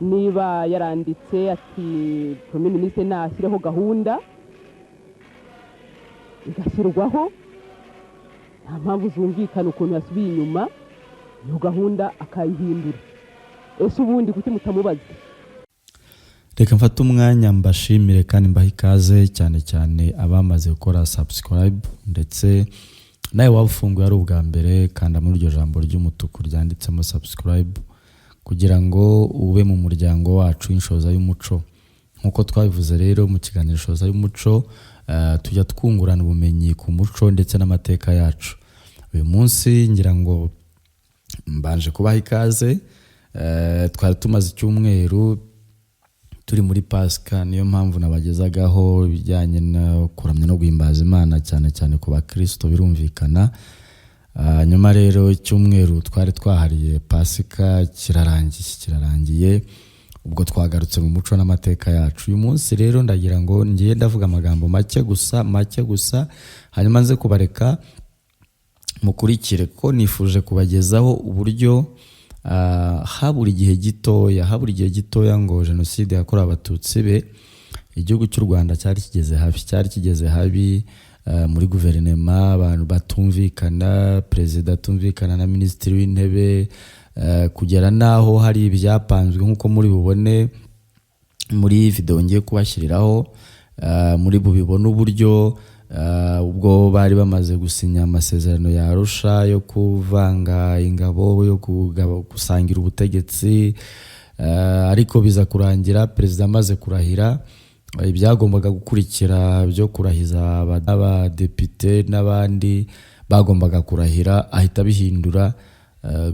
Niba yaranditse ati Premier ministre nashyireho gahunda, igashyirwaho, nta mpamvu zumvikana ukuntu yasubiye inyuma iyo gahunda akayihindura. Ese ubundi kuki mutamubaza? Reka mfate umwanya mbashimire kandi mbahe ikaze, cyane cyane abamaze gukora subscribe, ndetse nawe waba ufunguye ari ubwa mbere, kanda muri iryo jambo ry'umutuku ryanditsemo subscribe kugira ngo ube mu muryango wacu w'Inshoza y'Umuco. Nk'uko twabivuze rero mu kiganiro Inshoza y'Umuco, tujya twungurana ubumenyi ku muco ndetse n'amateka yacu. Uyu munsi ngira ngo mbanje kubaha ikaze. Twari tumaze icyumweru turi muri Pasika, niyo mpamvu nabagezagaho ibijyanye no kuramya no guhimbaza Imana, cyane cyane ku Bakristo, birumvikana. Nyuma rero icyumweru twari twahariye Pasika kirarangiye, ubwo twagarutse mu muco n'amateka yacu. Uyu munsi rero ndagira ngo ngiye ndavuga amagambo make gusa, make gusa, hanyuma nze kubareka mukurikire, ko nifuje kubagezaho uburyo habura igihe gitoya ngo Jenoside yakorewe Abatutsi be, igihugu cy'u Rwanda cyari kigeze habi, cyari kigeze habi. Muri guverinema abantu batumvikana, perezida atumvikana na minisitiri w'intebe, kugera n'aho hari ibyapanzwe nk'uko muri bubone muri video ngiye kubashyiriraho. Muri bubibone uburyo ubwo bari bamaze gusinya amasezerano ya Arusha yo kuvanga ingabo, yo gusangira ubutegetsi, ariko biza kurangira perezida amaze kurahira, ibyagombaga gukurikira byo kurahiza abadepite n'abandi bagombaga kurahira ahita abihindura,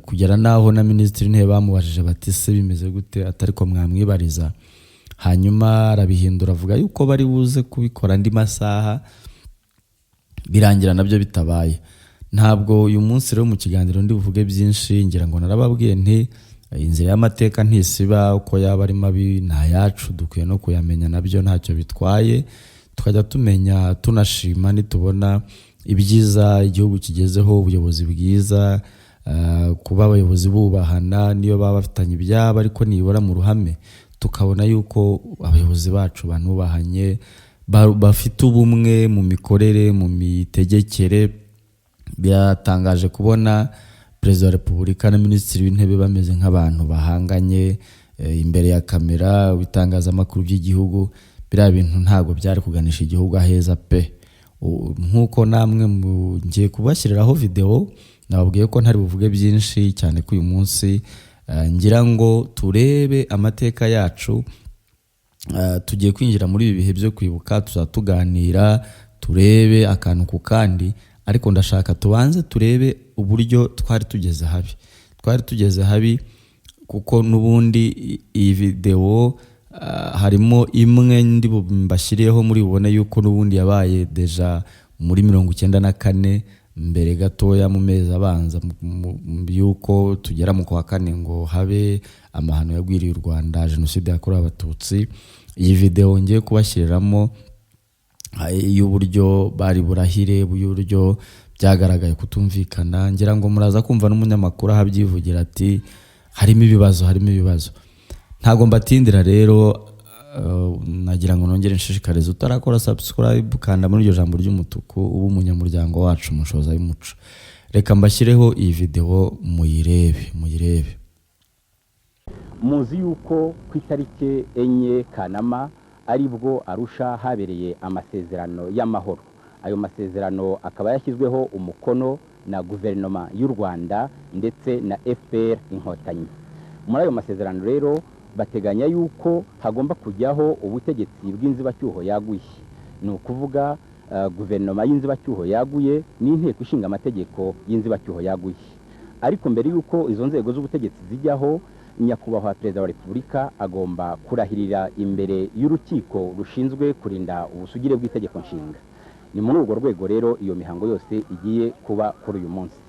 kugera n'aho na minisitiri w'intebe bamubajije bati: "Se bimeze gute?" Atari ko mwamwibariza. Hanyuma arabihindura, avuga yuko bari buze kubikora andi masaha, birangira nabyo bitabaye. Ntabwo uyu munsi rero mu kiganiro ndi buvuge byinshi. Ngira ngo narababwiye nti inzira y'amateka ntisiba, uko yaba ari mabi ni ayacu, dukwiye no kuyamenya, nabyo ntacyo bitwaye, tukajya tumenya tunashima nitubona ibyiza igihugu kigezeho, ubuyobozi bwiza, kuba abayobozi bubahana niyo baba bafitanye ibyabo, ariko nibura mu ruhame tukabona yuko abayobozi bacu banubahanye, bafite ubumwe mu mikorere, mu mitegekere. Biratangaje kubona Perezida wa Repubulika na Minisitiri w'Intebe bameze nk'abantu bahanganye imbere ya kamera ibitangazamakuru by'igihugu. Biriya bintu ntabwo byari kuganisha igihugu aheza pe. Nk'uko namwe ngiye kubashyiriraho videwo, nababwiye ko ntari buvuge byinshi cyane ko uyu munsi ngira ngo turebe amateka yacu. Tugiye kwinjira muri ibi bihe byo kwibuka, tuzaba tuganira turebe akantu ku kandi, ariko ndashaka tubanze turebe uburyo twari tugeze habi, twari tugeze habi, kuko n'ubundi iyi videwo harimo imwe ndi mbashyiriyeho, muri bubone yuko n'ubundi yabaye déjà muri 94, mbere gatoya mu mezi abanza y'uko tugera mu kwa kane ngo habe amahano yagwiriye u Rwanda, Jenoside yakorewe Abatutsi. Iyi videwo ngiye kubashyiriramo y'uburyo bari burahire, y'uburyo byagaragaye kutumvikana, ngira ngo muraza kumva n'umunyamakuru aho abyivugira ati harimo ibibazo, harimo ibibazo. Ntabwo mbatindira rero. Nagira ngo nongere nshishikarize utarakora subscribe, kanda muri iryo jambo ry'umutuku ube umunyamuryango wacu Mushoza y'Umuco. Reka mbashyireho iyi videwo muyirebe, muyirebe. Muzi yuko ku itariki 4 Kanama aribwo Arusha habereye amasezerano y'amahoro. Ayo masezerano akaba yashyizweho umukono na guverinoma y'u Rwanda ndetse na FPR Inkotanyi. Muri ayo masezerano rero bateganya yuko hagomba kujyaho ubutegetsi bw'inzibacyuho yaguye, ni ukuvuga guverinoma y'inzibacyuho yaguye n'inteko ishinga amategeko y'inzibacyuho yaguye. Ariko mbere y'uko izo nzego z'ubutegetsi zijyaho, Nyakubahwa Perezida wa Repubulika agomba kurahirira imbere y'urukiko rushinzwe kurinda ubusugire bw'itegeko nshinga. Ni muri urwo rwego rero iyo mihango yose igiye kuba kuri uyu munsi.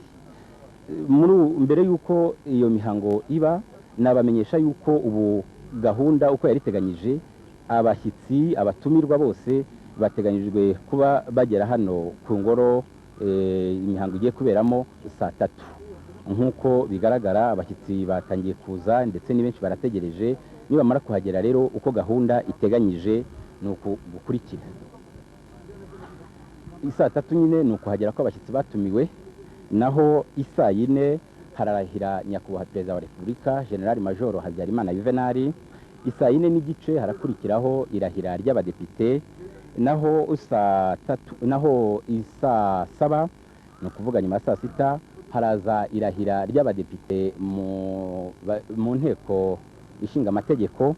Mbere y'uko iyo mihango iba, nabamenyesha yuko ubu gahunda uko yari iteganyije, abashyitsi, abatumirwa bose bateganyijwe kuba bagera hano ku ngoro imihango igiye kuberamo saa 3. Nk'uko bigaragara, abashyitsi batangiye kuza ndetse ni benshi barategereje. Nibamara kuhagera rero, uko gahunda iteganyije ni uku gukurikira: isaa 3 nyine ni ukuhagera kw'abashyitsi batumiwe, naho isaa 4 hararahira Nyakubahwa Perezida wa Repubulika, General Majoro Habyarimana Yuvenali. Isaa 4:30 harakurikiraho irahira ry'abadepite, naho saa 3, naho isaa 7, ni ukuvuga nyuma ya saa 6, haraza irahira ry'abadepite mu Nteko Ishinga Amategeko.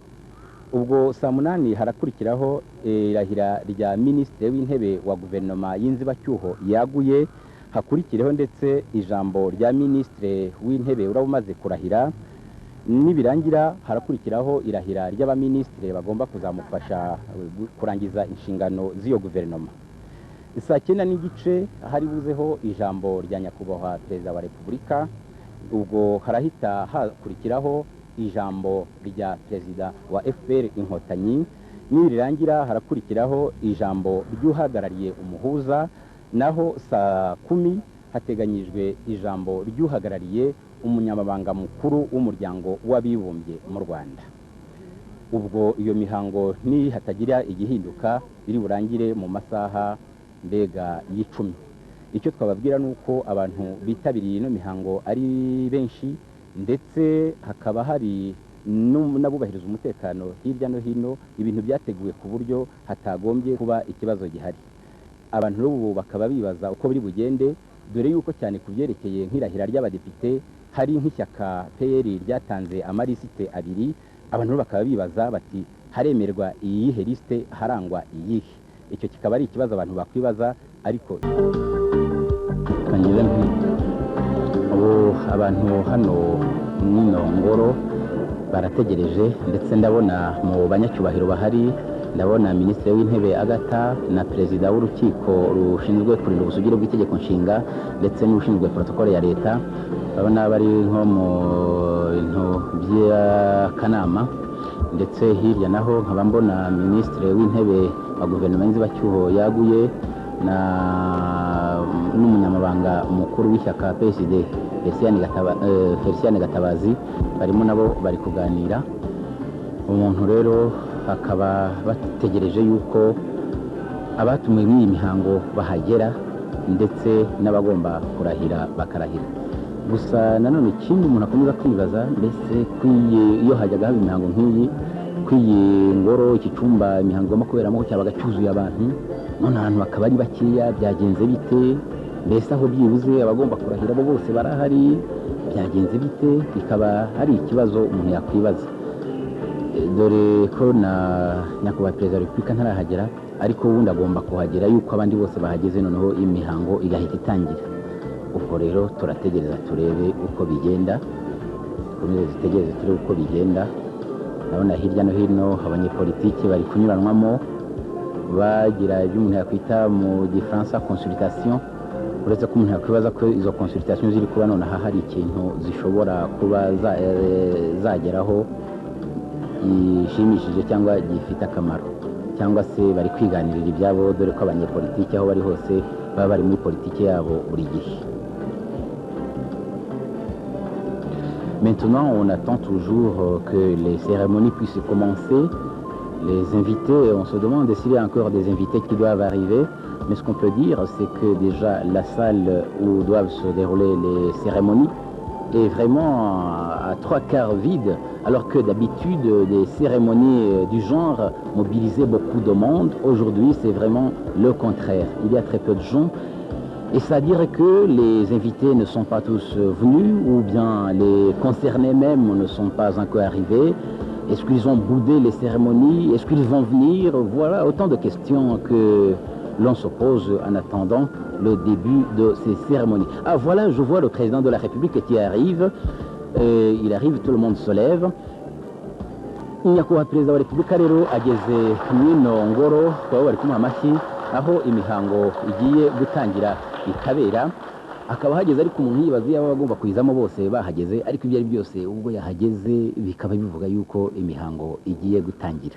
Ubwo saa 8 harakurikiraho irahira rya Minisitiri w'Intebe wa Guverinoma y'inzibacyuho yaguye, hakurikireho ndetse ijambo rya Minisitiri w'Intebe uraba umaze kurahira. Nibirangira harakurikiraho irahira ry'abaminisitiri bagomba kuzamufasha kurangiza inshingano z'iyo guverinoma. Saa 9:30 hari buzeho ijambo rya Nyakubahwa Perezida wa Repubulika. Ubwo harahita hakurikiraho ijambo rya Perezida wa FPR Inkotanyi. Nirirangira harakurikiraho ijambo ry'uhagarariye umuhuza, naho saa 10 hateganyijwe ijambo ry'uhagarariye Umunyamabanga Mukuru w'Umuryango w'Abibumbye mu Rwanda. Ubwo iyo mihango hatagira igihinduka biri burangire mu masaha mbega y'10. Icyo twababwira ni uko abantu bitabiriye ino mihango ari benshi, ndetse hakaba hari n'abubahiriza umutekano hirya no hino. Ibintu byateguwe ku buryo hatagombye kuba ikibazo gihari. Abantu ubu bakaba bibaza uko biri bugende, dore yuko cyane ku byerekeye nk'irahira ry'abadepite hari nk'ishyaka PL ryatanze amalisite abiri. Abantu bakaba bibaza bati: haremerwa iyihe lisite, harangwa iyihe? Icyo kikaba ari ikibazo abantu bakwibaza. Ariko ubu abantu hano mwino ngoro barategereje, ndetse ndabona mu banyacyubahiro bahari, ndabona Minisitiri w'Intebe Agata na Perezida w'Urukiko rushinzwe kurinda ubusugire bw'Itegeko Nshinga, ndetse n'ushinzwe protokole ya leta. Urabona bari nko mu bintu by'akanama. Ndetse hirya naho nkaba mbona Minisitiri w'Intebe wa Guverinoma y'inzibacyuho yaguye na n'Umunyamabanga Mukuru w'ishyaka PSD, Felicien Gatabazi, barimo nabo bari kuganira. Umuntu rero akaba bategereje yuko abatumiwe muri iyi mihango bahagera, ndetse n'abagomba kurahira bakarahira. Gusa nanone ikindi umuntu akomeza kwibaza, mbese iyo hajyaga haba imihango nk'iyi, kw'iyi ngoro, iki cyumba imihango igomba kuberamo cyabaga cyuzuye abantu, none ahantu bakaba ari bakeya, byagenze bite? Mbese aho byibuze abagomba kurahira bo bose barahari, byagenze bite? Bikaba ari ikibazo umuntu yakwibaza, dore ko na Nyakubahwa Perezida wa Repubulika ntarahagera, ariko ubundi agomba kuhagera yuko abandi bose bahageze, noneho imihango igahita itangira. Ubwo rero turategereza turebe uko bigenda, dukomeze dutegereze turebe uko bigenda. Ndabona hirya no hino abanyepolitiki bari kunyuranwamo, bagira ibyo umuntu yakwita mu Gifaransa consultation, uretse ko umuntu yakwibaza ko izo consultation ziri kuba nonaha hari ikintu zishobora kuba zageraho gishimishije cyangwa gifite akamaro, cyangwa se bari kwiganirira ibyabo, dore ko abanyepolitiki aho bari hose baba bari muri politiki yabo buri gihe. Maintenant, on attend toujours que les cérémonies puissent commencer. Les invités, on se demande s'il y a encore des invités qui doivent arriver. Mais ce qu'on peut dire, c'est que déjà la salle où doivent se dérouler les cérémonies est vraiment à 3/4 vide, alors que d'habitude, des cérémonies du genre mobilisaient beaucoup de monde. Aujourd'hui, c'est vraiment le contraire. Il y a très peu de gens. Et c'est-à-dire que les invités ne sont pas tous venus, ou bien les concernés même ne sont pas encore arrivés. Est-ce qu'ils ont boudé les cérémonies? Est-ce qu'ils vont venir? Voilà autant de questions que l'on se pose en attendant le début de ces cérémonies. Ah voilà, je vois le président de la République qui arrive. Il arrive, tout le monde se lève. Nyakubahwa Perezida wa Repubulika rero ageze mw'ino ngoro, baba bari kumuha amashyi, aho imihango igiye gutangira ikabera. Akaba hageze, ariko umuntu yibaza iyo abagomba kuyizamo bose bahageze, ariko ibyo ari byose ubwo yahageze bikaba bivuga yuko imihango igiye gutangira.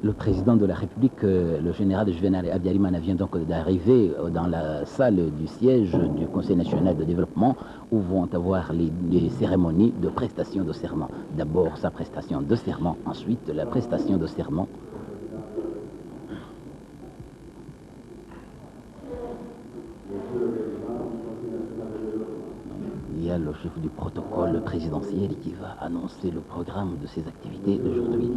Le président de la République, le général Juvénal Habyarimana, vient donc d'arriver dans la salle du siège du Conseil national de développement où vont avoir les cérémonies de prestation de serment. D'abord sa prestation de serment, ensuite la prestation de serment. Il y a le chef du protocole présidentiel qui va annoncer le programme de ses activités d'aujourd'hui.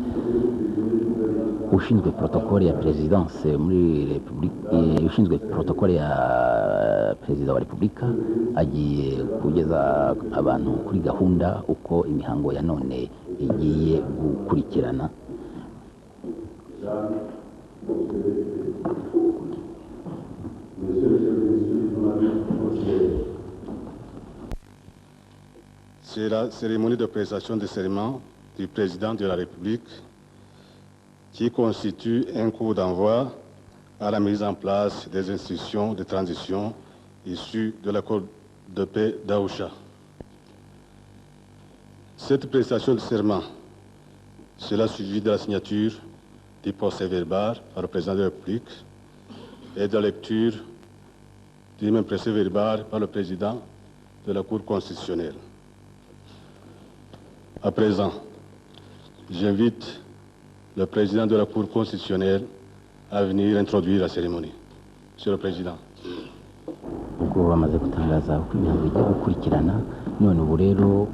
Ushinzwe protocole ya présidence muri Repubulika, ushinzwe protocole ya perezida wa Repubulika agiye kugeza abantu kuri gahunda uko imihango ya none igiye gukurikirana. C'est la cérémonie de prestation de serment du président de la République qui constitue un coup d'envoi à la mise en place des institutions de transition issues de l'accord de paix d'Arusha. Cette prestation de serment sera suivie de la signature du procès verbal par le président de la République et de la lecture du même procès verbal par le président de la Cour constitutionnelle. À présent, j'invite le président de la Cour constitutionnelle à venir introduire la cérémonie. Monsieur le Président. Ubwo bamaze gutangaza uko imihango igiye gukurikirana, none ubu rero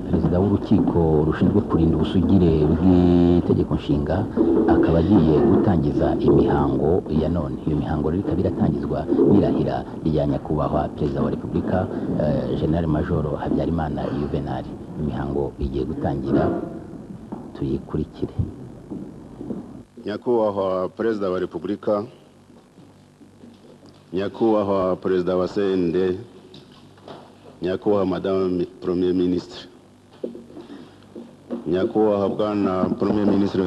perezida w'urukiko rushinzwe kurinda ubusugire bw'itegeko nshinga akaba agiye gutangiza imihango ya none. Iyo mihango rero ikaba iratangizwa n'irahira rya nyakubahwa perezida wa Repubulika, General Major Habyarimana Juvenal. Imihango igiye gutangira, tuyikurikire. Nyakubahwa perezida wa Repubulika, nyakubahwa perezida wa CND, nyakubahwa madame premier ministre, nyakubahwa bwana premier ministre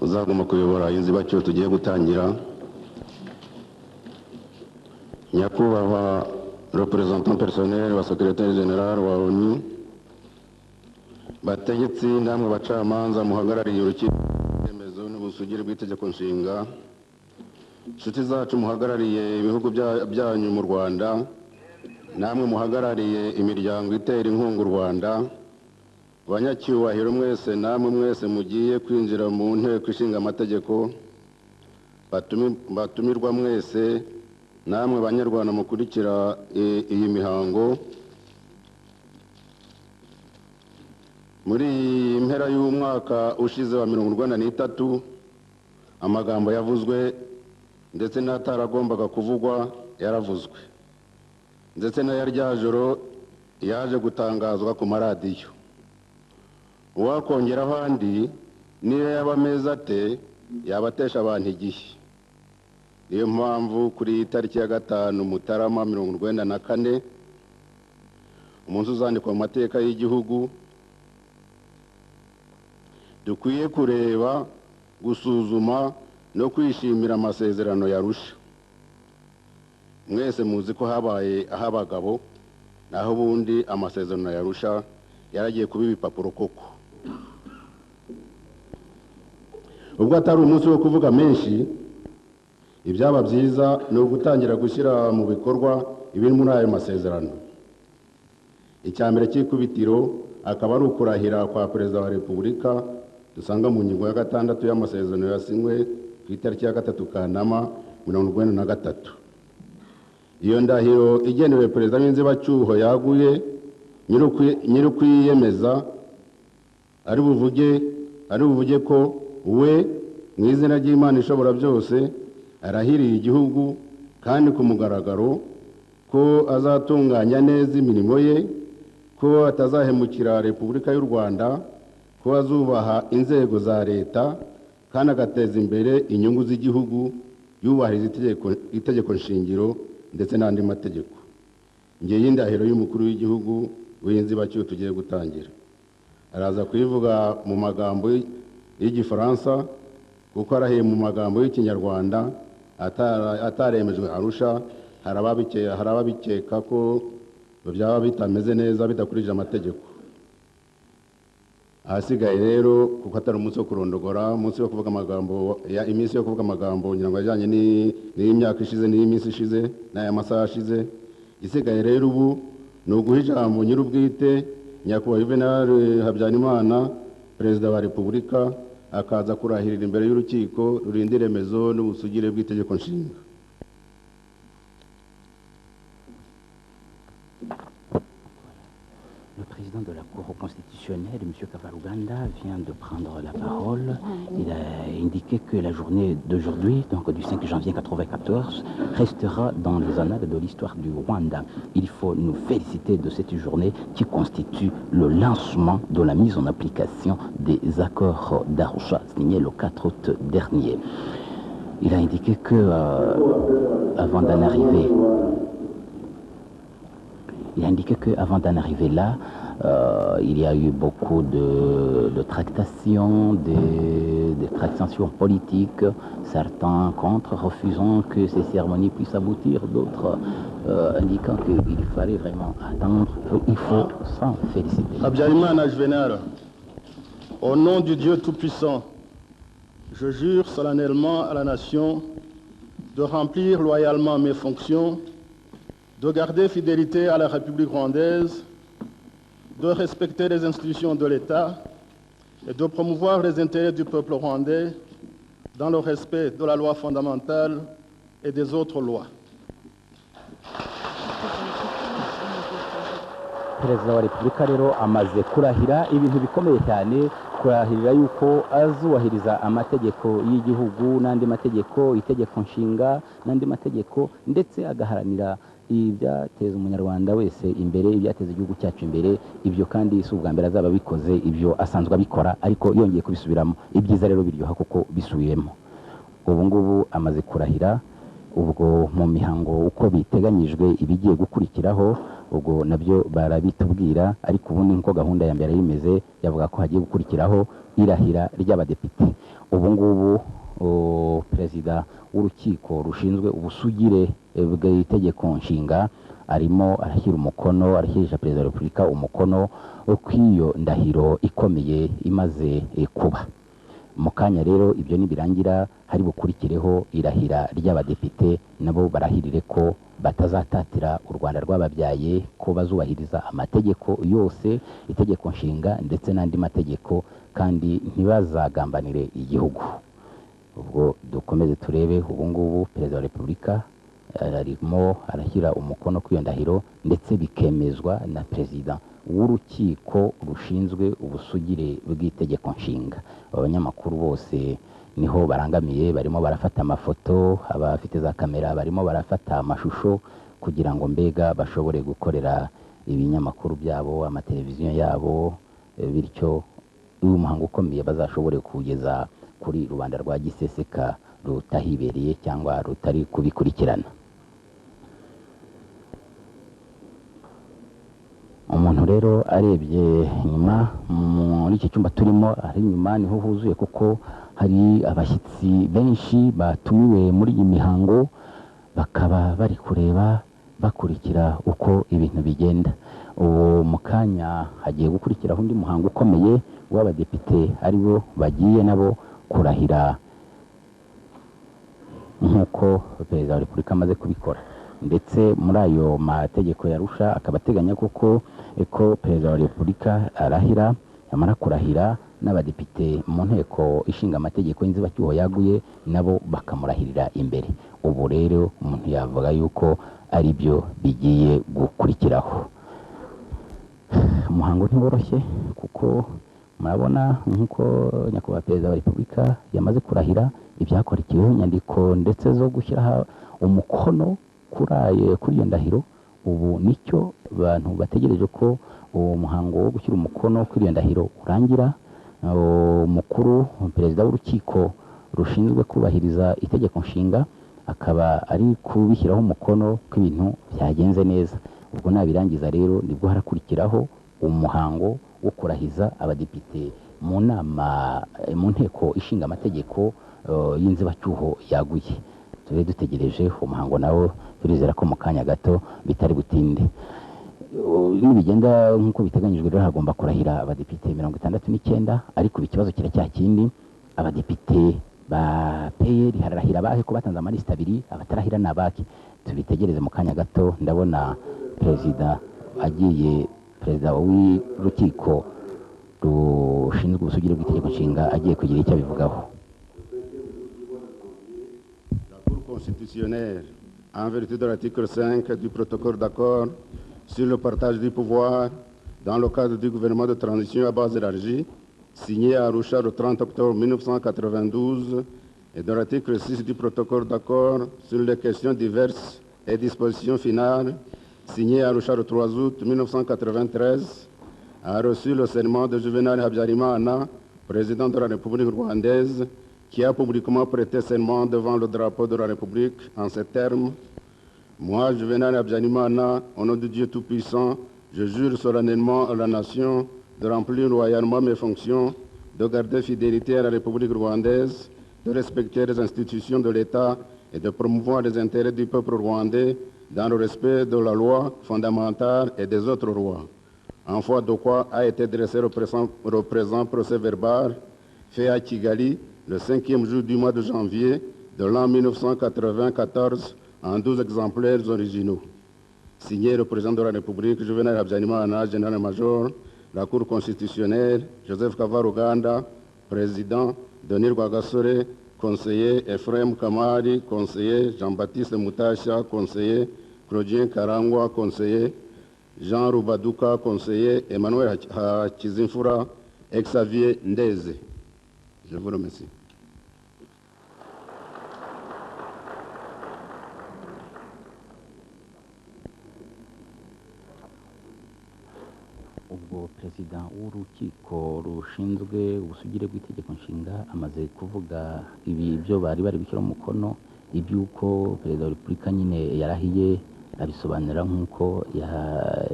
uzagomba kuyobora inzibacyuho tugiye gutangira, nyakubahwa représentant personnel wa secrétaire général wa ONU, bategetsi namwe bacamanza muhagarariye urukiko remezo n'ubusugire bw'itegeko nshinga, inshuti zacu muhagarariye ibihugu byanyu mu Rwanda, namwe muhagarariye imiryango itera inkunga u Rwanda, banyacyubahiro mwese namwe mwese mugiye kwinjira mu nteko ishinga amategeko, batumirwa mwese namwe banyarwanda mukurikira iyi mihango. Muri iyi mpera y'umwaka ushize wa 1993, amagambo yavuzwe ndetse n'ataragombaga kuvugwa yaravuzwe, ndetse n'aya rya joro yaje gutangazwa ku maradiyo. Uwakongeraho andi niyo yaba meza ate yabatesha abantu igihe. Niyo mpamvu kuri iyi tariki ya 5 Mutarama 1994, umunsi uzandikwa mu mateka y'igihugu, dukwiye kureba, gusuzuma no kwishimira amasezerano ya Arusha. Mwese muzi ko habaye ahabagabo, naho ubundi amasezerano ya Arusha yaragiye kuba ibipapuro koko. Ubwo atari umunsi wo kuvuga menshi, ibyaba byiza ni ugutangira gushyira mu bikorwa ibiri muri ayo masezerano. Icya mbere cy'ikubitiro akaba ari ukurahira kwa perezida wa Repubulika dusanga mu ngingo ya 6 y'amasezerano yasinywe ku itariki ya 3 Kanama 1993. Iyo ndahiro igenewe perezida w'inzibacyuho yaguye nyir'ukwiyemeza ari buvuge ko we mu izina ry'Imana ishobora byose arahiriye igihugu kandi ku mugaragaro ko azatunganya neza imirimo ye, ko atazahemukira Repubulika y'u Rwanda, ko azubaha inzego za leta kandi agateza imbere inyungu z'igihugu yubahiriza itegeko nshingiro ndetse n'andi mategeko. Ngiyi indahiro y'umukuru w'igihugu w'inzibacyuho tugiye gutangira. Araza kuyivuga mu magambo y'igifaransa kuko arahiye mu magambo y'ikinyarwanda ataremejwe Arusha. Hari ababikeka ko byaba bitameze neza bidakurikije amategeko. Ahasigaye rero, kuko atari umunsi wo kurondogora, umunsi wo kuvuga amagambo ya iminsi yo kuvuga amagambo, ngira ngo ajyanye n'imyaka ishize n'iy'iminsi ishize n'aya masaha ashize. Isigaye rero ubu ni uguha ijambo nyir'ubwite, Nyakubahwa Juvenal Habyarimana, Perezida wa Repubulika, akaza kurahirira imbere y'urukiko rurinda iremezo n'ubusugire bw'itegeko nshinga. Le président de la Cour constitutionnelle, M. Kavaruganda, vient de prendre la parole. Il a indiqué que la journée d'aujourd'hui, donc du 5 janvier 1994, restera dans les annales de l'histoire du Rwanda. Il faut nous féliciter de cette journée qui constitue le lancement de la mise en application des accords d'Arusha signés le 4 août dernier. Il a indiqué que, avant d'en arriver il a indiqué qu'avant d'en arriver là, il y a eu beaucoup de tractations, des tractations politiques, certains contre, refusant que ces cérémonies puissent aboutir, d'autres indiquant qu'il fallait vraiment attendre. Il faut s'en féliciter. Habyarimana Juvenal, au nom du Dieu Tout-Puissant, je jure solennellement à la nation de remplir loyalement mes fonctions, de garder fidélité à la République rwandaise, de respecter les institutions de l'État et de promouvoir les intérêts du peuple rwandais dans le respect de la loi fondamentale et des autres lois. Perezida wa Repubulika rero amaze kurahira ibintu bikomeye cyane, kurahirira yuko azubahiriza amategeko y'igihugu n'andi mategeko, itegeko nshinga n'andi mategeko, ndetse agaharanira ibyateza umunyarwanda wese imbere, ibyateza igihugu cyacu imbere. Ibyo kandi si ubwa mbere azaba abikoze, ibyo asanzwe abikora, ariko yongeye kubisubiramo. Ibyiza rero biryoha kuko bisubiyemo. Ubu ngubu amaze kurahira. Ubwo mu mihango uko biteganyijwe ibigiye gukurikiraho, ubwo nabyo barabitubwira, ariko ubundi nko gahunda ya mbere yimeze, yavuga ko hagiye gukurikiraho irahira ry'abadepite. Ubu ngubu perezida w'urukiko rushinzwe ubusugire bw'itegeko nshinga arimo arashyira umukono, arashyirisha Perezida wa Repubulika umukono kw'iyo ndahiro ikomeye imaze kuba. Mu kanya rero ibyo nibirangira, hari bukurikireho irahira ry'abadepite, nabo barahirire ko batazatatira u Rwanda rwababyaye, ko bazubahiriza amategeko yose, itegeko nshinga ndetse n'andi mategeko, kandi ntibazagambanire igihugu. Ubwo dukomeze turebe. Ubu ngubu Perezida wa Repubulika arimo arashyira umukono kuri iyo ndahiro, ndetse bikemezwa na perezida w'urukiko rushinzwe ubusugire bw'itegeko nshinga. Abanyamakuru bose niho barangamiye, barimo barafata amafoto, abafite za kamera barimo barafata amashusho, kugira ngo mbega bashobore gukorera ibinyamakuru byabo, amateleviziyo yabo, bityo uyu muhango ukomeye bazashobore kuwugeza kuri rubanda rwa giseseka rutahibereye cyangwa rutari kubikurikirana. Umuntu rero arebye inyuma muri iki cyumba turimo, ari inyuma niho huzuye, kuko hari abashyitsi benshi batumiwe muri iyi mihango, bakaba bari kureba bakurikira uko ibintu bigenda. Ubu mu kanya hagiye gukurikiraho undi muhango ukomeye w'abadepite, aribo bagiye nabo kurahira nk'uko Perezida wa Repubulika amaze kubikora. Ndetse muri ayo mategeko yarusha akaba ateganya kuko ko Perezida wa Repubulika arahira, yamara kurahira n'abadepite mu nteko ishinga amategeko y'inzibacyuho yaguye nabo bakamurahirira imbere. Ubu rero umuntu yavuga yuko ari byo bigiye gukurikiraho. Umuhango ntiworoshye, kuko murabona nk'uko Nyakubahwa Perezida wa Repubulika yamaze kurahira, ibyakurikiyeho inyandiko ndetse zo gushyiraho umukono kuri iyo ndahiro. Ubu nicyo abantu bategereje, ko uwo muhango wo gushyira umukono kuri iyo ndahiro urangira, umukuru perezida w'urukiko rushinzwe kubahiriza itegeko nshinga akaba ari kubishyiraho umukono ko ibintu byagenze neza. Ubwo nabirangiza rero nibwo harakurikiraho umuhango wo kurahiza abadepite mu nama, mu nteko ishinga amategeko y'inzibacyuho yaguye. Tube dutegereje umuhango nawo, turizera ko mu kanya gato bitari butinde. Nibigenda nk'uko biteganyijwe rero, hagomba kurahira abadepite 69, ariko ubu ikibazo kiracyakindi: abadepite ba PL hararahira abahe, ko batanze amalisita abiri? Abatarahira ni abaki? Tubitegereze mu kanya gato. Ndabona perezida agiye, perezida w'urukiko rushinzwe ubusugire bw'itegeko nshinga agiye kugira icyo abivugaho. La Cour constitutionnelle, en vertu de l'article 5 du protocole d'accord sur le partage du pouvoir dans le cadre du gouvernement de transition à base élargie, signé à Arusha le 30 octobre 1992, et de l'article 6 du protocole d'accord sur les questions diverses et dispositions finales, signé à Arusha le 3 août 1993, a reçu le serment de Juvenal Habyarimana, président de la République rwandaise, qui a publiquement prêté serment devant le drapeau de la République en ces termes: Moi, Juvenal Habyarimana, au nom de Dieu Tout-Puissant, je jure solennellement à la nation de remplir loyalement mes fonctions, de garder fidélité à la République rwandaise, de respecter les institutions de l'État et de promouvoir les intérêts du peuple rwandais dans le respect de la loi fondamentale et des autres lois. En foi de quoi a été dressé le présent procès verbal fait à Kigali le cinquième jour du mois de janvier de l'an 1994 en 12 exemplaires originaux. Signé le président de la République, Juvenal Habyarimana, général-major, la Cour constitutionnelle, Joseph Kavaruganda, président, Denis Rwagasore, conseiller, Ephraim Kamari, conseiller, Jean-Baptiste Mutashya, conseiller, Claudien Karangwa, conseiller, Jean Rubaduka, conseiller, Emmanuel Hakizimfura, Xavier Ndeze. Je vous remercie. Ubwo perezida w'urukiko rushinzwe ubusugire bw'itegeko nshinga amaze kuvuga ibi byo bari gushyira umukono, iby'uko perezida wa repubulika nyine yarahiye, abisobanura nk'uko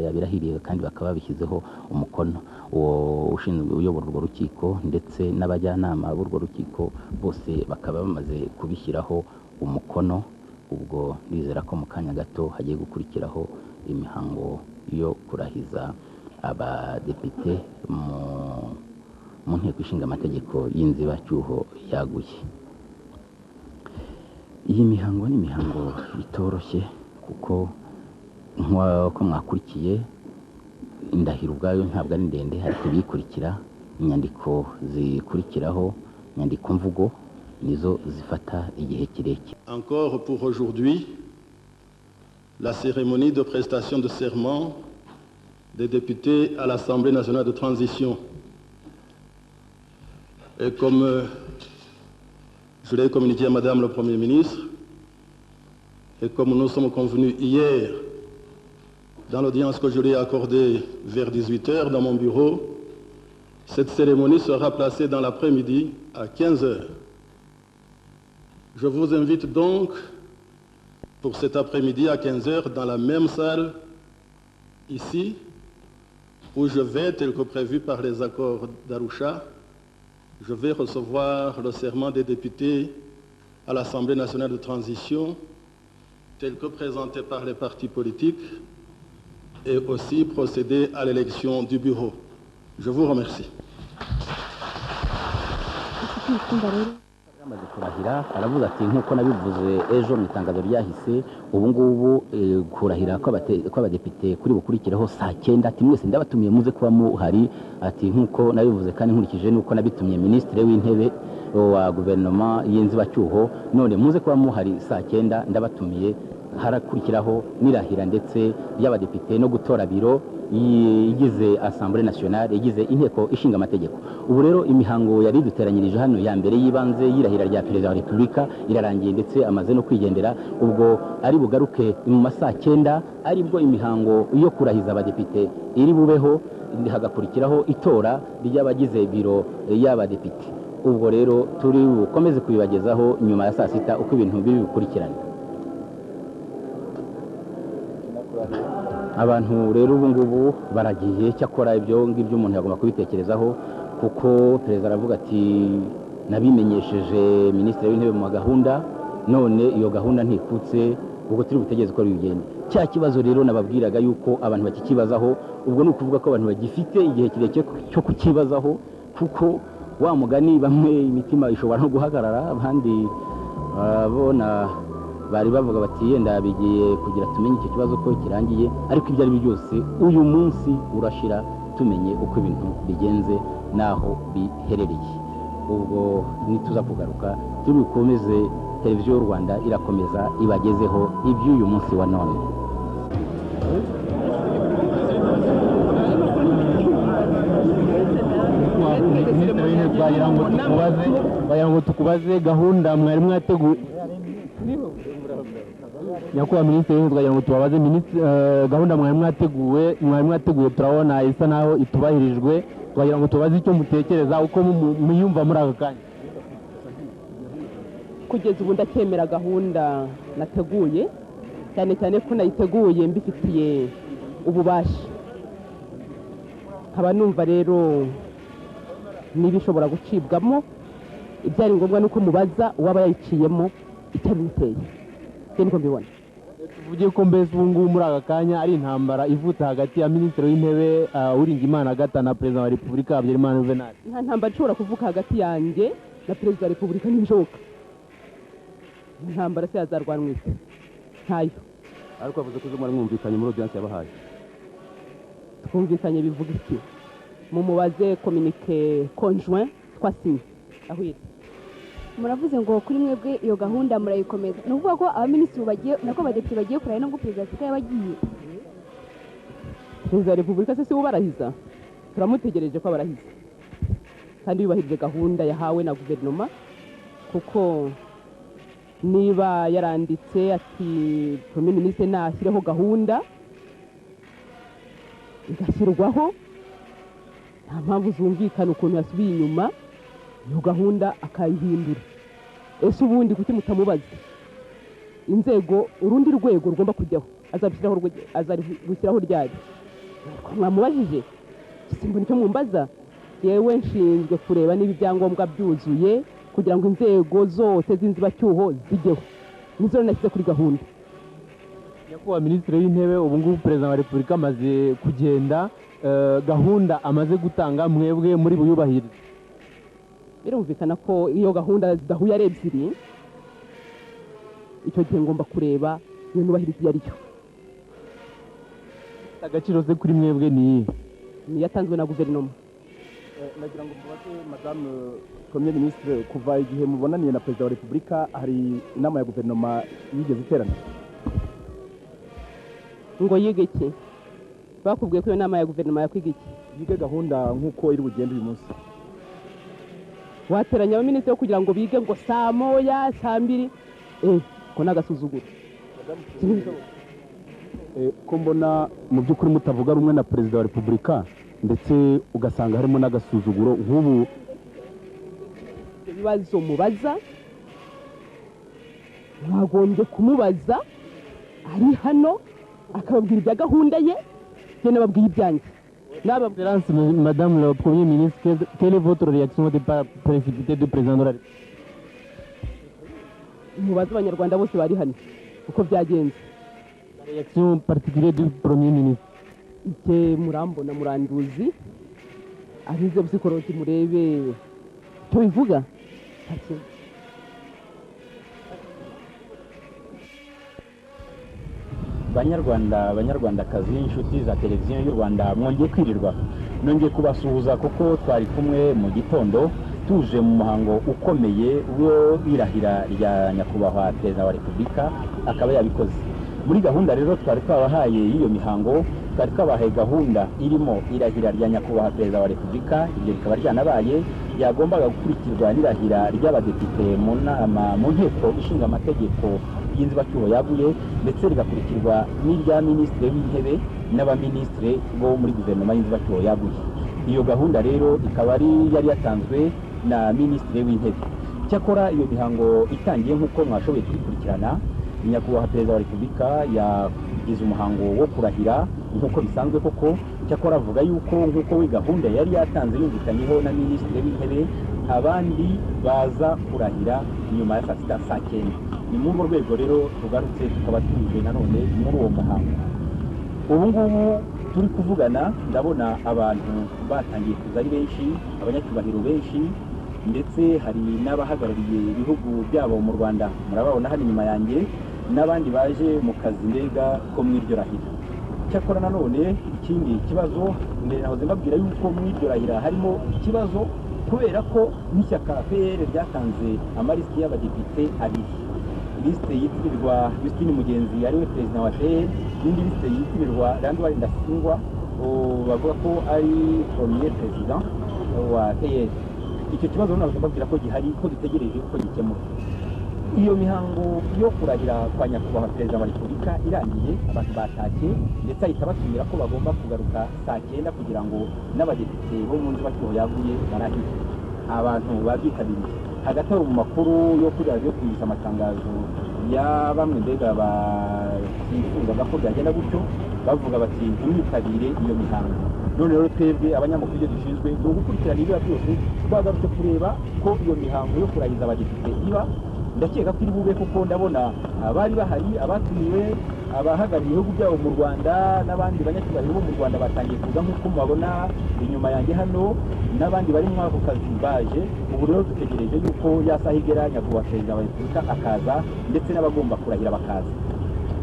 yabirahiriye kandi bakaba babishyizeho umukono. Uwo ushinzwe uyobora urwo rukiko ndetse n'abajyanama b'urwo rukiko bose bakaba bamaze kubishyiraho umukono. Ubwo ndizera ko mu kanya gato hagiye gukurikiraho imihango yo kurahiza abadepite mu nteko ishinga amategeko y'inzibacyuho yaguye. Iyi mihango ni imihango itoroshye, kuko nk'uko mwakurikiye, indahiro ubwayo ntabwo ari ndende, ariko ibiyikurikira, inyandiko zikurikiraho, inyandiko mvugo, nizo zifata igihe kirekire. Encore pour aujourd'hui, la cérémonie de prestation de serment des députés à l'Assemblée nationale de transition. Et comme je l'ai communiqué à Madame le Premier ministre, et comme nous sommes convenus hier dans l'audience que je lui ai accordée vers 18 h dans mon bureau, cette cérémonie sera placée dans l'après-midi à 15 h. Je vous invite donc pour cet après-midi à 15 h dans la même salle, ici, où je vais, tel que prévu par les accords d'Arusha, je vais recevoir le serment des députés à l'Assemblée nationale de transition, tel que présenté par les partis politiques, et aussi procéder à l'élection du bureau. Je vous remercie. Yamaze kurahira, aravuga ati: "Nk'uko nabivuze ejo mu itangazo ryahise, ubu ngubu kurahira kw'abadepite kuri bukurikireho saa cyenda." Ati: "Mwese ndabatumiye, muze kuba muhari." Ati: "Nk'uko nabivuze kandi nkurikije n'uko nabitumye minisitiri w'intebe wa guverinoma y'inzibacyuho, none muze kuba muhari saa cyenda, ndabatumiye. Harakurikiraho n'irahira ndetse ry'abadepite no gutora biro igize Assemblée nationale, igize inteko ishinga amategeko." Ubu rero imihango yari iduteranyirije hano ya mbere y'ibanze y'irahira rya perezida wa repubulika irarangiye, ndetse amaze no kwigendera. Ubwo ari bugaruke mu ma saa cyenda, aribwo imihango yo kurahiza abadepite iri bubeho, hagakurikiraho itora ry'abagize biro y'abadepite. Ubwo rero turi bukomeze kubibagezaho nyuma ya saa sita uko ibintu biri bukurikirane. Abantu rero ubu ngubu baragiye. Cyakora ibyo ngibyo umuntu yagomba kubitekerezaho, kuko perezida aravuga ati: "Nabimenyesheje minisitiri w'intebe mu gahunda, none iyo gahunda ntikutse." Ubwo turi butegereze uko bigenda. Cya kibazo rero nababwiraga yuko abantu bakikibazaho, ubwo ni ukuvuga ko abantu bagifite igihe kirekire cyo kukibazaho, kuko wa mugani bamwe imitima ishobora no guhagarara, abandi bona bari bavuga bati yenda bigiye kugira tumenye icyo kibazo ko kirangiye. Ariko ibyo ari byo byose uyu munsi urashira tumenye uko ibintu bigenze n'aho biherereye. Ubwo nituza kugaruka turi bukomeze, Televiziyo y'u Rwanda irakomeza ibagezeho iby'uyu munsi wa none. Twagira ngo tukubaze gahunda mwari mwateguye. Nyakubahwa Minisitiri w'Intebe, twagira ngo tubabaze gahunda mwari mwateguye, turabona isa naho itubahirijwe. Twagira ngo tubaze icyo mutekereza, uko muyumva muri aka kanya. Kugeza ubu ndacyemera gahunda nateguye, cyane cyane ko nayiteguye mbifitiye ububasha. Nkaba numva rero niba ishobora gucibwamo, ibyari ngombwa nuko mubaza uwaba yayiciyemo icyo bimuteye. Niko mbibona. Tuvuge ko mbese ubu ngubu muri aka kanya ari intambara ivutse hagati ya Minisitiri w'Intebe Uwiringiyimana Agatha na Perezida wa Repubulika Habyarimana Juvenal. Nta ntambara ishobora kuvuka hagati yanjye na Perezida wa Repubulika, ntibishoboka. Intambara se yazarwanwa ite? Ntayo. Ariko avuze ko mwari mwumvikanye muri audience yabahaye. Twumvikanye bivuga iki? Mumubaze communiqué conjoint twasinye aho iri. Muravuze ngo kuri mwebwe iyo gahunda murayikomeza, ni ukuvuga ko abaminisitiri bagiye nako abadepite bagiye kurahira nubwo Perezida wa Repubulika yabagiye. Perezida wa Repubulika se si ubarahiza? Turamutegereje ko abarahiza kandi yubahirije gahunda yahawe na guverinoma, kuko niba yaranditse ati Premier Ministre nashyireho gahunda igashyirwaho, nta mpamvu zumvikana ukuntu yasubiye inyuma iyo gahunda akayihindura. Ese ubundi kuki mutamubaza inzego, urundi rwego rugomba kujyaho azarushyiraho ryari? Mwamubajije? Simbona icyo mwumbaza. Yewe nshinzwe kureba niba ibyangombwa byuzuye kugira ngo inzego zose z'inzibacyuho zijyeho, nizo nashyize kuri gahunda. Nyakubahwa Minisitiri w'Intebe, ubu ngubu Perezida wa Repubulika amaze kugenda, gahunda amaze gutanga mwebwe muri buyubahirize? Birumvikana ko iyo gahunda zidahuye ari ebyiri, icyo gihe ngomba kureba iyo nubahiriza iyo ariyo. Agaciro se kuri mwebwe ni iyihe? Ni yatanzwe na guverinoma. Nagira ngo mbabaze Madame Premier Ministre, kuva igihe mubonaniye na Perezida wa Repubulika hari inama ya guverinoma yigeze iterana? Ngo yige iki? Bakubwiye ko iyo nama ya guverinoma yakwiga iki? Yige gahunda nk'uko iri bugende uyu munsi. Wateranya abaminisitiri kugira ngo bige ngo saa moya, saa mbiri, ko n'agasuzuguro. Ko mbona mu by'ukuri mutavuga rumwe na Perezida wa Repubulika, ndetse ugasanga harimo n'agasuzuguro nk'ubu. Ibibazo mubaza mwagombye kumubaza ari hano akababwira ibya gahunda ye, njye nababwiye ibyanjye. Madame la Premier ministre, quelle est votre réaction au départ précipité du président de la République? Mubaze abanyarwanda bose bari hano uko byagenze. La réaction particulière du Premier ministre. Icye murambona muranduzi, abize psychologie murebe icyo bivuga. Banyarwanda, banyarwandakazi, inshuti za Televiziyo y'u Rwanda, mwongeye kwirirwa, nongeye kubasuhuza kuko twari kumwe mu gitondo tuje mu muhango ukomeye wo irahira rya Nyakubahwa Perezida wa Repubulika, akaba yabikoze. Muri gahunda rero twari twabahaye y'iyo mihango, twari twabahaye gahunda irimo irahira rya Nyakubahwa Perezida wa Repubulika, ibyo bikaba ryanabaye, yagombaga gukurikirwa n'irahira ry'abadepite mu nama mu nteko ishinga amategeko y'inzibacyuho yaguye, ndetse rigakurikirwa n'irya Minisitiri w'Intebe n'abaminisitiri bo muri guverinoma y'inzibacyuho yaguye. Iyo gahunda rero ikaba ari yari yatanzwe na Minisitiri w'Intebe. Cyakora iyo mihango itangiye nk'uko mwashoboye kuyikurikirana, Nyakubahwa Perezida wa Repubulika yagize umuhango wo kurahira nk'uko bisanzwe koko. Cyakora avuga yuko nk'uko we gahunda yari yatanze yumvikanyeho na Minisitiri w'Intebe, abandi baza kurahira nyuma ya saa 6, saa 9. Ni muri urwo rwego rero tugarutse, tukaba tuje nanone muri uwo muhango. Ubu ngubu turi kuvugana, ndabona abantu batangiye kuza ari benshi, abanyacyubahiro benshi, ndetse hari n'abahagarariye ibihugu byabo mu Rwanda, murababona hano inyuma yanjye, n'abandi baje mu kazi mbega ko mu iryo rahira. Cyakora nanone ikindi kibazo, mbere nahoze mbabwira yuko mu iryo rahira harimo ikibazo, kubera ko nk'ishyaka PL ryatanze amalisiti y'abadepite abiri: lisite yitirirwa Justin Mugenzi, ariwe perezida wa PL, n'indi lisite yitirirwa Landuard Ndasingwa, bavuga ko ari premier président wa PL. Icyo kibazo nahoze mbabwira ko gihari, ko dutegereje ko gikemurwa. Iyo mihango yo kurahira kwa Nyakubahwa Perezida wa Repubulika irangiye, abantu batashye, ndetse ahita batumira ko bagomba kugaruka saa 9 kugira ngo n'abadepite bo mu nzibacyuho yaguye barahire. Abantu babyitabiriye. Hagati aho, mu makuru yo kuri radiyo, kumvise amatangazo ya bamwe mbega batifuzaga ko byagenda gutyo, bavuga bati: "Ntimwitabire iyo mihango." None rero twebwe abanyamakuru, ibyo dushinzwe ni ugukurikirana ibiba byose. Twagarutse kureba ko iyo mihango yo kurahiza abadepite iba. Ndakeka ko iri bube, kuko ndabona abari bahari, abatumiwe, abahagarariye ibihugu byabo mu Rwanda n'abandi banyacyubahiro bo mu Rwanda batangiye kuza, nk'uko mubabona inyuma yanjye hano, n'abandi bari muri ako kazi baje. Ubu rero dutegereje yuko ya saha igera, Nyakubahwa Perezida wa Repubulika akaza, ndetse n'abagomba kurahira bakaza.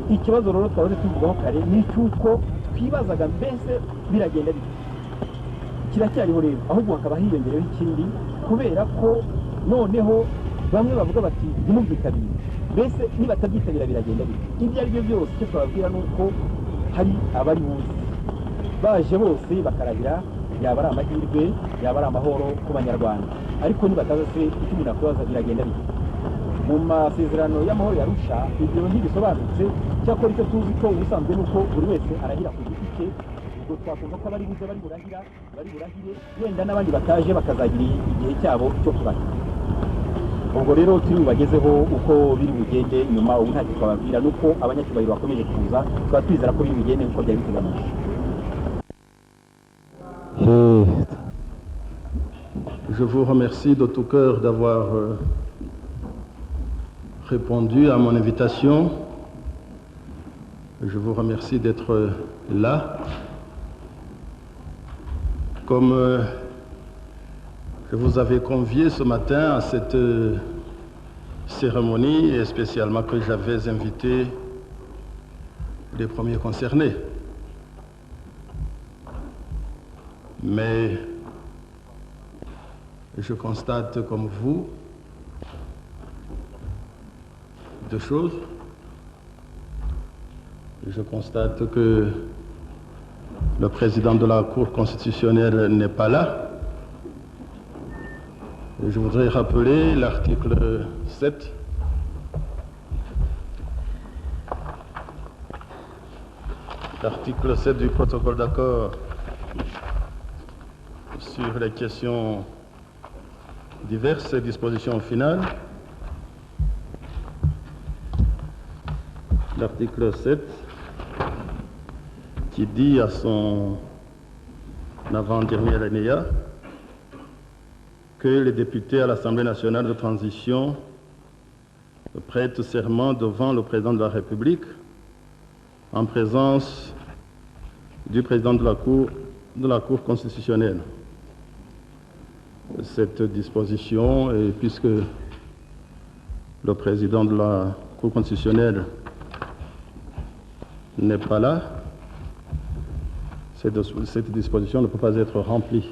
Ikibazo rero twahoze tuvugaho kare ni icy'uko twibazaga mbese biragenda bite. Kiracyariho rero, ahubwo hakaba hiyongereho ikindi, kubera ko noneho bamwe bavuga bati: "Ntimubyitabire." Mbese nibatabyitabira biragenda bite? Ibyo ari byo byose, icyo twababwira ni uko hari abari buze. Baje bose bakarahira, yaba ari amahirwe, yaba ari amahoro ku Banyarwanda. Ariko nibataza se, icyo umuntu akwibaza, biragenda bite? Mu masezerano y'amahoro y'Arusha ibyo ntibisobanutse. Cyakora icyo tuzi ko ubusanzwe ni uko buri wese arahira ku giti cye. Ubwo twakumva ko abari buze bari burahira, bari burahire, wenda n'abandi bataje bakazagira igihe cyabo cyo kurahira. Ubwo rero turi bubagezeho uko biri bugende nyuma. Ubu ntacyo twababwira, nuko abanyacyubahiro bakomeje kuza, tukaba twizera ko biri bugende nk'uko byari biteganyije. Je vous remercie de tout cœur d'avoir répondu à mon invitation. Je vous remercie d'être là. Comme je vous avais convié ce matin à cette cérémonie, et spécialement que j'avais invité les premiers concernés. Mais je constate comme vous deux choses. Je constate que le président de la Cour constitutionnelle n'est pas là. Je voudrais rappeler l'article 7. L'article 7 du protocole d'accord sur les questions diverses et dispositions finales. L'article 7 qui dit à son avant-dernier alinéa que les députés à l'Assemblée nationale de transition prêtent serment devant le président de la République en présence du président de la Cour constitutionnelle. Cette disposition, et puisque le président de la Cour constitutionnelle n'est pas là, cette disposition ne peut pas être remplie.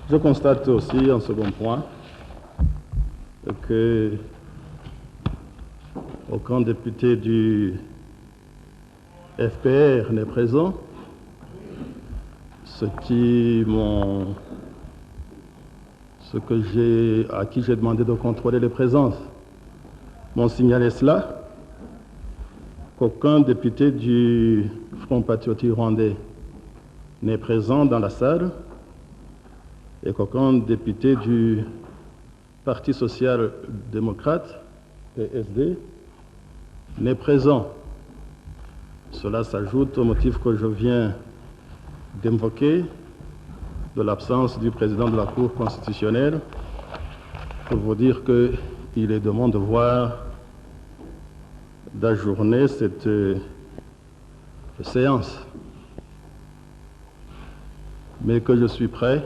Je constate aussi, en second point, que aucun député du FPR n'est présent, ce qui m'ont ce que j'ai, à qui j'ai demandé de contrôler les présences m'ont signalé cela, qu'aucun député du Front patriotique rwandais n'est présent dans la salle et qu'aucun député du Parti social-démocrate, PSD, n'est présent. Cela s'ajoute au motif que je viens d'invoquer de l'absence du président de la Cour constitutionnelle pour vous dire qu'il est de mon devoir d'ajourner cette séance, mais que je suis prêt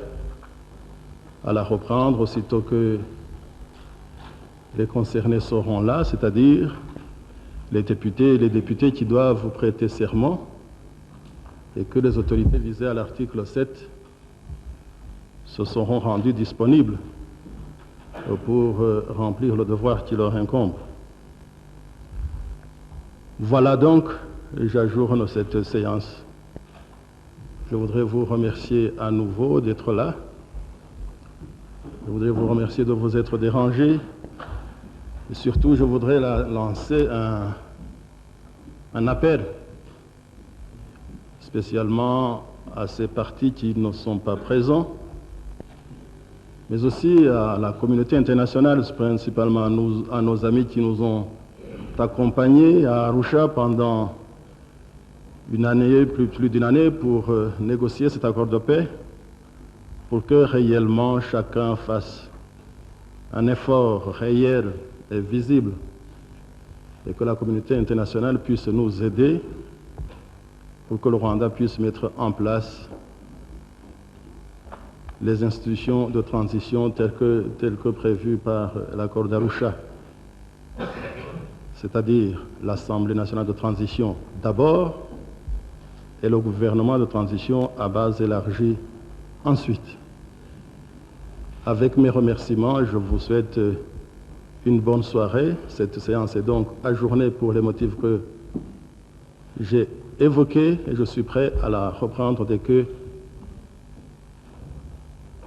à la reprendre aussitôt que les concernés seront là, c'est-à-dire les députés et les députés qui doivent vous prêter serment et que les autorités visées à l'article 7 se seront rendues disponibles pour remplir le devoir qui leur incombe. Voilà donc, j'ajourne cette séance. Je voudrais vous remercier à nouveau d'être là. Je voudrais vous remercier de vous être dérangé. Et surtout, je voudrais lancer un appel, spécialement à ces partis qui ne sont pas présents, mais aussi à la communauté internationale, principalement à nos amis qui nous ont accompagnés à Arusha pendant une année, plus d'une année, pour négocier cet accord de paix, pour que réellement chacun fasse un effort réel et visible et que la communauté internationale puisse nous aider pour que le Rwanda puisse mettre en place les institutions de transition telles que prévues par l'accord d'Arusha, c'est-à-dire l'Assemblée nationale de transition d'abord et le gouvernement de transition à base élargie ensuite. Avec mes remerciements, je vous souhaite une bonne soirée. Cette séance est donc ajournée pour les motifs que j'ai évoqués et je suis prêt à la reprendre dès que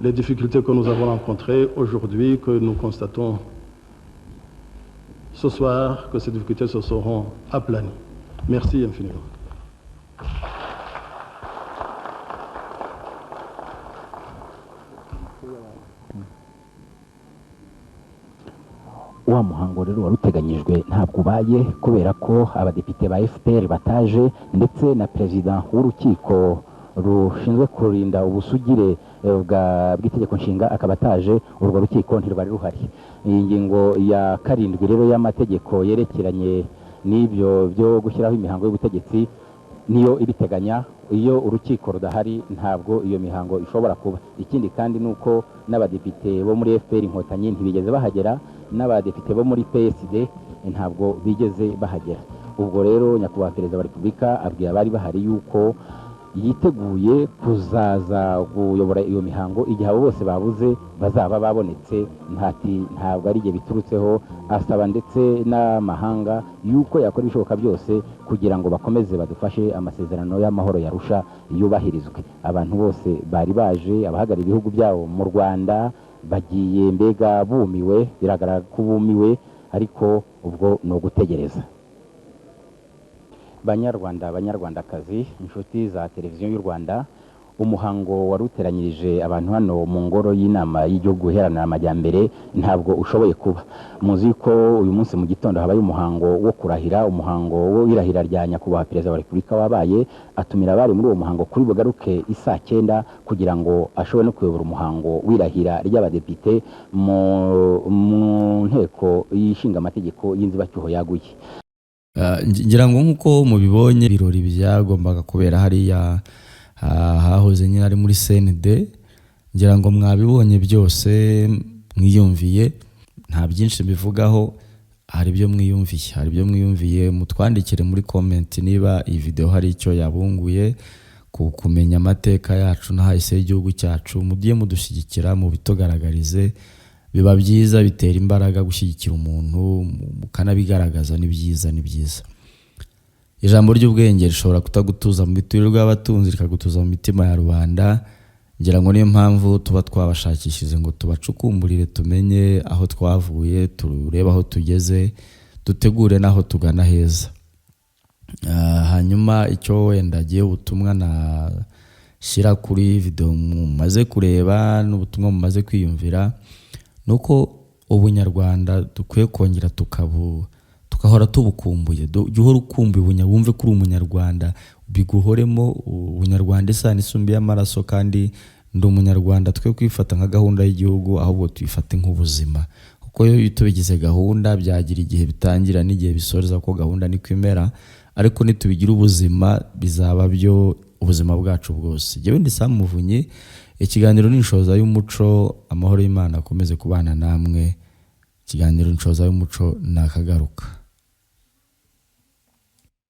les difficultés que nous avons rencontrées aujourd'hui, que nous constatons ce soir, que ces difficultés se seront aplanies. Merci infiniment. Wa muhango rero wari uteganyijwe ntabwo ubaye kubera ko abadepite ba FPR bataje, ndetse na perezida w'urukiko rushinzwe kurinda ubusugire bw'itegeko nshinga akaba ataje. Urwo rukiko ntirwari ruhari. Iyi ngingo ya 7 rero y'amategeko yerekeranye n'ibyo byo gushyiraho imihango y'ubutegetsi niyo ibiteganya. Iyo urukiko rudahari, ntabwo iyo mihango ishobora kuba. Ikindi kandi ni uko n'abadepite bo muri FPR Inkotanyi ntibigeze bahagera, n'abadepite bo muri PSD ntabwo bigeze bahagera. Ubwo rero nyakubahwa Perezida wa Repubulika abwiye abari bahari yuko yiteguye kuzaza kuyobora iyo mihango igihe abo bose babuze bazaba babonetse. Ntati ntabwo ari igihe biturutseho. Asaba ndetse n'amahanga yuko yakora ibishoboka byose kugira ngo bakomeze badufashe amasezerano y'amahoro y'Arusha yubahirizwe. Abantu bose bari baje, abahagarariye ibihugu byabo mu Rwanda, bagiye mbega bumiwe, biragaragara ko bumiwe, ariko ubwo ni ugutegereza. Banyarwanda, Banyarwandakazi, inshuti za Televiziyo y'u Rwanda, umuhango wari uteranyirije abantu hano mu ngoro y'inama y'igihugu iharanira amajyambere ntabwo ushoboye kuba. Muzi ko uyu munsi mu gitondo habaye umuhango wo kurahira, umuhango w'irahira rya nyakubahwa Perezida wa Repubulika wabaye, atumira abari muri uwo muhango kuri bugaruke isaa 9 kugira ngo ashobore no kuyobora umuhango w'irahira ry'abadepite mu nteko y'ishinga amategeko y'inzibacyuho yaguye. Ngira ngo nk'uko mubibonye, ibirori byagombaga kubera hariya hahoze nyine ari muri CND, ngira ngo mwabibonye byose, mwiyumviye. Nta byinshi mbivugaho, hari ibyo mwiyumviye, hari ibyo mwiyumviye. Mutwandikire muri comment niba iyi video hari icyo yabunguye ku kumenya amateka yacu n'ahahise y'igihugu cyacu. Mugiye mudushyigikira, mubitugaragarize, biba byiza, bitera imbaraga gushyigikira umuntu mukanabigaragaza. Ni byiza, ni byiza. Ijambo ry'ubwenge rishobora kutagutuza mu miturirwa y'abatunzi, rikagutuza mu mitima ya rubanda. Ngira ngo niyo mpamvu tuba twabashakishije ngo tubacukumburire, tumenye aho twavuye, turebe aho tugeze, dutegure n'aho tugana heza. Hanyuma icyo wenda agiye ubutumwa nashyira kuri video mumaze kureba n'ubutumwa mumaze kwiyumvira ni uko ubunyarwanda dukwiye kongera tukabu Tugahora tubukumbuye. Jya uhora ukumbuye wumve ko uri Umunyarwanda, biguhoremo ubunyarwanda, isano isumba y'amaraso. Kandi ndi Umunyarwanda, twe kwifata nka gahunda y'igihugu, ahubwo tuyifate nk'ubuzima, kuko iyo tubigize gahunda byagira igihe bitangira n'igihe bisoreza, ko gahunda niko imera. Ariko nitubigira ubuzima, bizaba byo ubuzima bwacu bwose. Jyewe ndi Sam Muvunyi, ikiganiro ni Inshoza y'Umuco. Amahoro y'Imana akomeze kubana namwe. Ikiganiro Inshoza y'Umuco ni akagaruka.